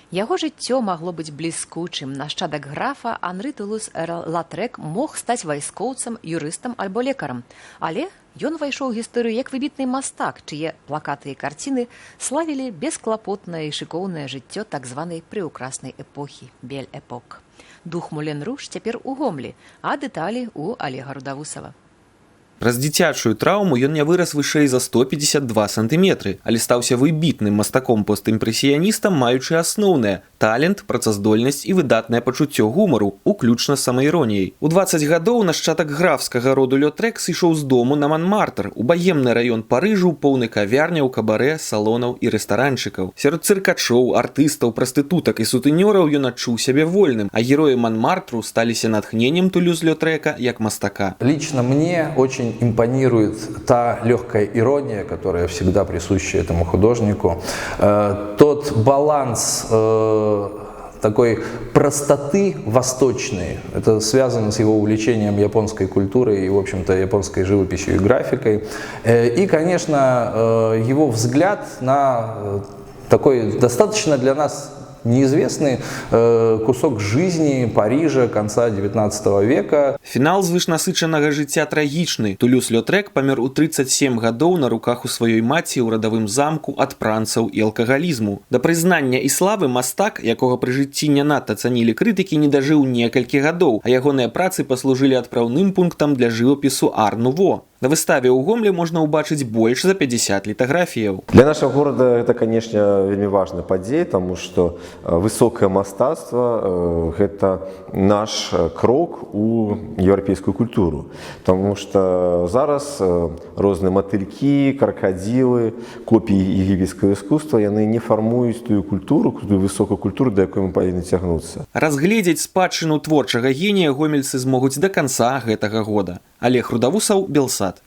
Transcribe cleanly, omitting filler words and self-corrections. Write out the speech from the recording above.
Яго жыццё магло быць бліскучым. Нашчадак графа Анры Тулуз-Латрэк мог стаць вайскоўцам, юрыстам альбо лекарам. Але ён увайшоў у гісторыю як выбітны мастак, чые плакаты і карціны славілі бесклапотнае і шыкоўнае жыццё так званай прыўкраснай эпохі, Бель-Эпок. Дух Мулен Руж цяпер у Гомлі, а дэталі у Алега Рудавусава. Праз дзіцячую траўму ён не вырас вышэй за 152 сантыметры, але стаўся выбітным мастаком постімпрэсіяністам, маючы асноўнае: талент, працаздольнасць і выдатнае пачуццё гумару, уключна з самаіроніяй. У 20 гадоў нашчадак графскага роду Лётрэк сышоў з дому на Манмартр, у багемны раён Парыжу, поўны кавярняў, кабарэ, салонаў і рэстаранчыкаў. Сярод цыркачоў, артыстаў, прастытутак і сутэнёраў ён адчуў сябе вольным, а героі Манмартру сталіся натхненнем Тулуз-Лётрэка як мастака. Лично мне очень импонирует та легкая ирония, которая всегда присуща этому художнику, тот баланс такой простоты восточной, это связано с его увлечением японской культурой и, в общем-то, японской живописью и графикой. И, конечно, его взгляд на такой достаточно для нас неизвестный кусок жизни Парижа конца XIX века. Фінал звышнасычанага жыцця трагічны. Тулуз-Лотрэк памёр у 37 гадоў на руках у сваёй маці ў радавым замку ад пранцаў і алкагалізму. Да прызнання і славы мастак, якога пры жыцці не надта цанілі крытыкі, не дажыў некалькі гадоў, а ягоныя працы паслужылі адпраўным пунктам для жывапісу ар-нуво. На выставе ў Гомлі можна ўбачыць больш за 50 літаграфіяў. Для нашага горада это, конечно, вельмі важная падзея, таму што высокае мастацтва гэта наш крок у еўрапейскую культуру. Таму што зараз розныя матылькі, кракадзілы, копіі егіпецкага искусства, яны не фармуюць тую культуру, тую высокую культуру, да якой мы павінны цягнуцца. Разгледзець спадчыну творчага генія гомельцы змогуць да канца гэтага года. Алег Рудавусаў, Белсат.